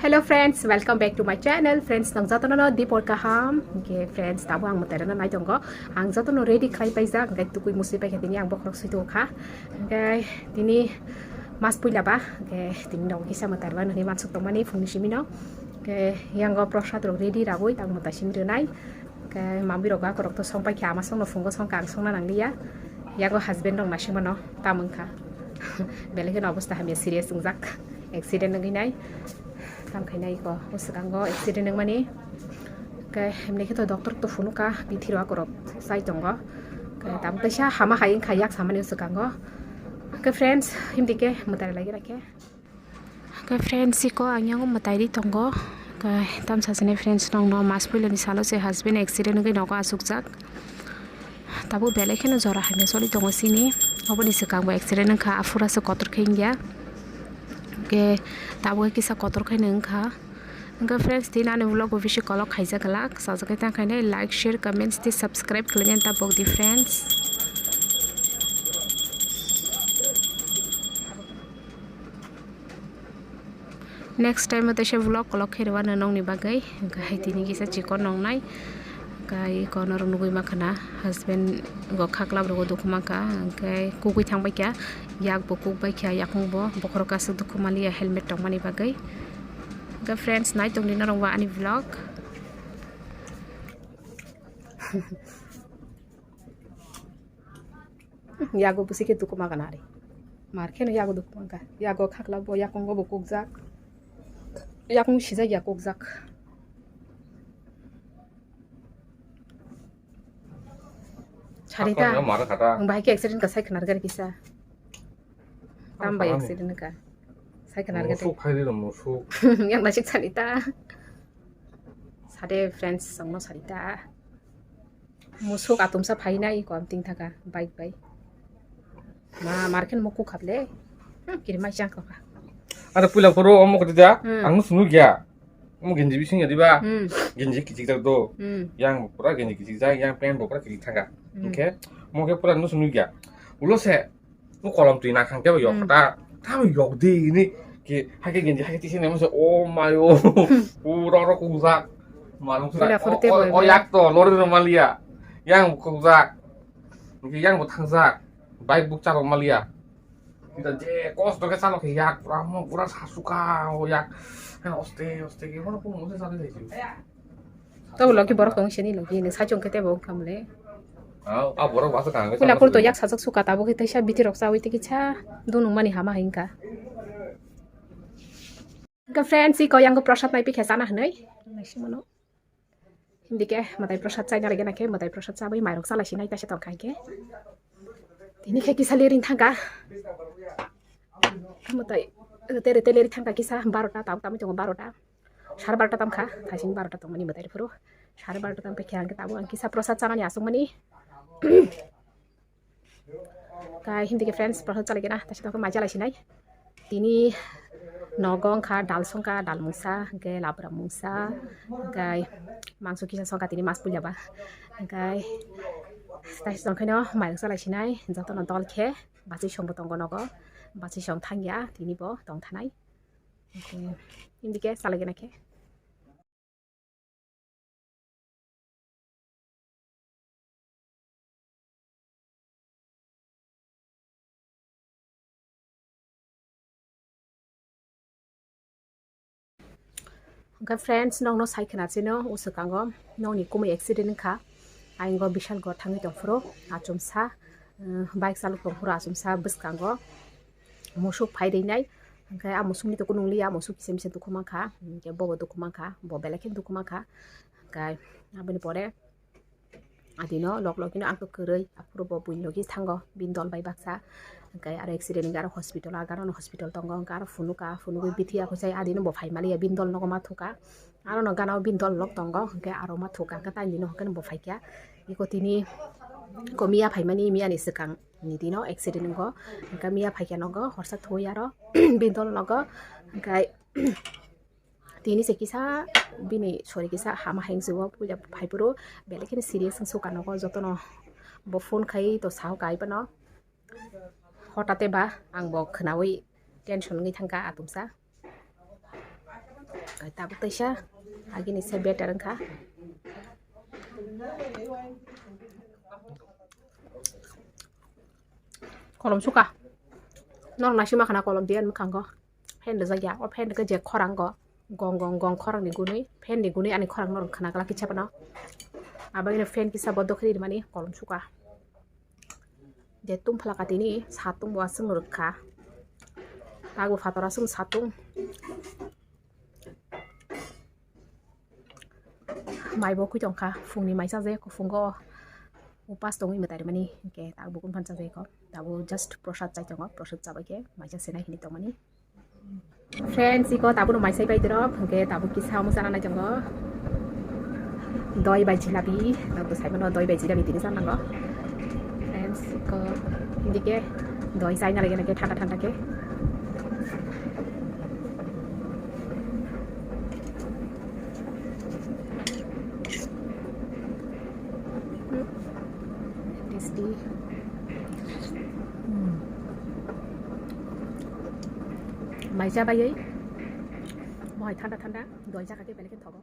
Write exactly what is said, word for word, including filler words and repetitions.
Hello friends, welcome back to my channel. Friends, nang jotono no dipor kaham. Hingke friends, tabo ang mwtai rano nai tongo. Ang jotono ready khlai paijak, hingke tukui musui paikha tini ang bokhorok sui tongo kha. Hingke tini mas puila ba, hingke tini rok kisa mwtai rano hinui mansuk tongmani phungni simi no. Hingke yango prosad rok ready ragui tang mwtai simi rwnai. Hingke mambirok ba korok to song paikha, ama songno phungo song kha, ang songna nangliya. Yago husband rok naisingmano tamo wngkha. Belai kheno obosta hamya serious wngjak. Accident wngwi nai. Tam khainai ko o swkango accident wngmani. Hingke himni khe to doctor to phunukha, bithi rok korok chai tongo. Hingke tabuk kaisa hama hai wngkha yak samani o swkango. Hingke friends, himdi khe mwtai lai gira khe. Hwnkhe friends, iko ang yango mwtai ri tongo. Hwnkhe tamsa sini friends, nongno mas puilani salo se husband accident wngwi nogo achukjak. Tabuk belai kheno jora hamya choli tongo chini. Oboni swkang bo accident wngkha, aphuru aswk kotor khe wngya. Hwnkhe tabuk kisa kotor khe wngkha. Hwnkhe friends, tini ani vlog bo bisi kolok khaijak glak. Sajagwi tang khainai like, share, comments tei subscribe khlainani ta pokdi friends. Next time o teisa vlog kolok khe rwano nongni bagwi. Hwnkhe hai tini kisa chikon nongnai. Hwnkhe iko norok nugui mankha na husband go khaklap rogo dukhu mankha. Hwnkhe kugui thangbai kha, yak bo kukbai kha, yakung bo bokhorok aswk dukhu maliya helmet tongmani bagwi. Hwnkhe friends, nai tongdi norok bo ani vlog. Yago busi khe dukhu mankha nari. Mar kheno yago dukhu mankha. Yago khaklap bo, yakungo bo kukjak. Yakung sijak ya kukjak. Sari ta. Ang bahai khe accident ka sai khnar gari kisa. Tam bai accident ka. Sai khnar gari. Musuk phai ri musuk. Yang nasik sari ta. Sade friends songno sari ta. Musuk atumsa phaina iko amting thaka bike bai. Ma marken mo kuk khaple. Hmm, kiri mai chang kha. Ada puila poro omo kati da. Hmm. Ang sunu gya. Omo genji bising ya diba. Hmm. Genji kichik jak do. Hmm. Yang pura genji kichik jak, yang pant bo pura kichik thaka. Hmm. Oke. Mo ke pura nu sunu gya. Ulo se. Bo kolom twi nakhang kebo yok ta. Tamo yok di ini. Ke hake genji hake tisi nemo se, oh my oh. Pura ro kukjak. Malung sura. Pura phurte o, boy o, boy. Yak to lori ro malia. Yang kukjak. Yang bo thangjak. Bike buk charo malia. Kita je kos doke chalo ke yak pura mo pura sasuka o yak. Kan oste oste ke mo pun mo se sale de. Tabo logi borok tong sini logi ni sachong kete bo wngkha mole. Ah, ah, borok basa kang. Pula pul to yak sajak suka tabo khe teisa biti rok chawi tiki cha dunung mani hama hingka. Hingka friends, iko yango prosad nai pikha chana hinui. Naisi mano. Hindi ke matai prosad chai nari gana ke matai prosad chawi mairok chala sinai taisa tong khai ke. Tini khe kisa liring thangka. Matai rete rete leri thangka kisa barota tabo tamo tongo barota. Sare barota tam kha, thaising barota tongmani mwtai phuru. Sare barota tam khe ang khe tabuk ang kisa prosad chanani aswkmani. Kai hindi khe friends prosad chalai kena, taisa tokhe mai chalai sinai. Tini nogo wngkha dal songkha, dal mungsa, hwnkhe labra mungsa, hwnkhe mangso kisa songkha tini mas puila ba. Hwnkhe taisa tongkhe no mai chalai sinai, jotono dol khe bachwi songbo tongo nogo, bachwi song thangya tini bo tong thanai. Hindi khe chalai kena khe. Hwnkhe friends, nokno sai khna chino o swkango nokni kumui accident wngkha. Ayang o Bishalgarh thangwi tongphuru achomsa, eh, bike chalok tongphuru achomsa bwskango. Musuk phai rinai, hwnkhe a musukni to kunung liya, musuk kisa misa dukhu mankha, hwnkhe bobo dukhu mankha, bo belai khe dukhu mankha, hwnkhe aboni pore adino lok lok hino ang to kwrwi, aphuru bo buini logi thango, bini dol bai baksa, hwnkhe aro accident hwnkhe aro hospital, aro hospital tongo, hwnkhe aro phunukha, phunugwi bithi ya khosai adino bo phai maliya, bini dol nogo ma thukha, aro no gana o bini dol lok tongo, hwnkhe aro ma thukha, hwnkhe taini dino hwnkhe bo phaikha, eko tini ko miya phaimani, miyani swkang. Ni dino accident wngkho, hwnkhe miya phaikhe nogo horsa thwi aro bini dol nogo, hwnkhe tini se kisa bini sori kisa hama hai wngsugo puila phaiphuru belai kheno serious wngsuka nogo jotono bo phone khai to sao kai phano hotate ba ang bo khwnawi tension wngwi thangkha atumsa. Tabuk teisa agini se better wngkha. Kolom suka. Norok naisingma khana kolom diyan mwkhango. Fan rijak ya. O fan rikhe je khorang go. Gong gong gong khorang ni gunui. Fan ni gunui ani khorang norok khana glak kisa phano. Abagino fan kisa bondo khe rimani kolom suka. Je tum phalaka tini satung bo aswk no rwkha. Tago phator aswk satung. Mai bo khui tongkha, phungni mai chajayak, phungo upas tongwi mwtai rwmani, hinkhe tabuk buphang chajayak, tabuk just prosad chai tongo, prosad chabai khe maisa senai hinwi tongmani. Friends, iko tabukno maisai bai dorok, hinkhe tabuk kisa omo chana nai tongo. Doi bai jilabi, tabuk saimano doi bai jilabi tini chana nango. Friends, iko hindike doi chaina lagi nake thanda thanda khe. Tasty. Hmm. Mai cha bai. Mohai thanda thanda, doi cha kha khe belai khe thogo.